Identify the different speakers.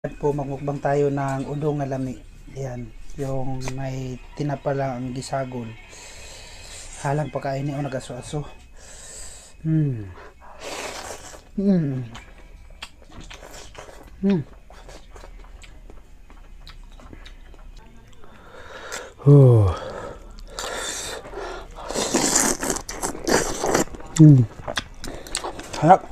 Speaker 1: Po, magmukbang tayo ng udong nga lami. Yan, yung may tinapa lang ang gisagol. Halang pagkain ni o nagaso-aso. Oh. Harap.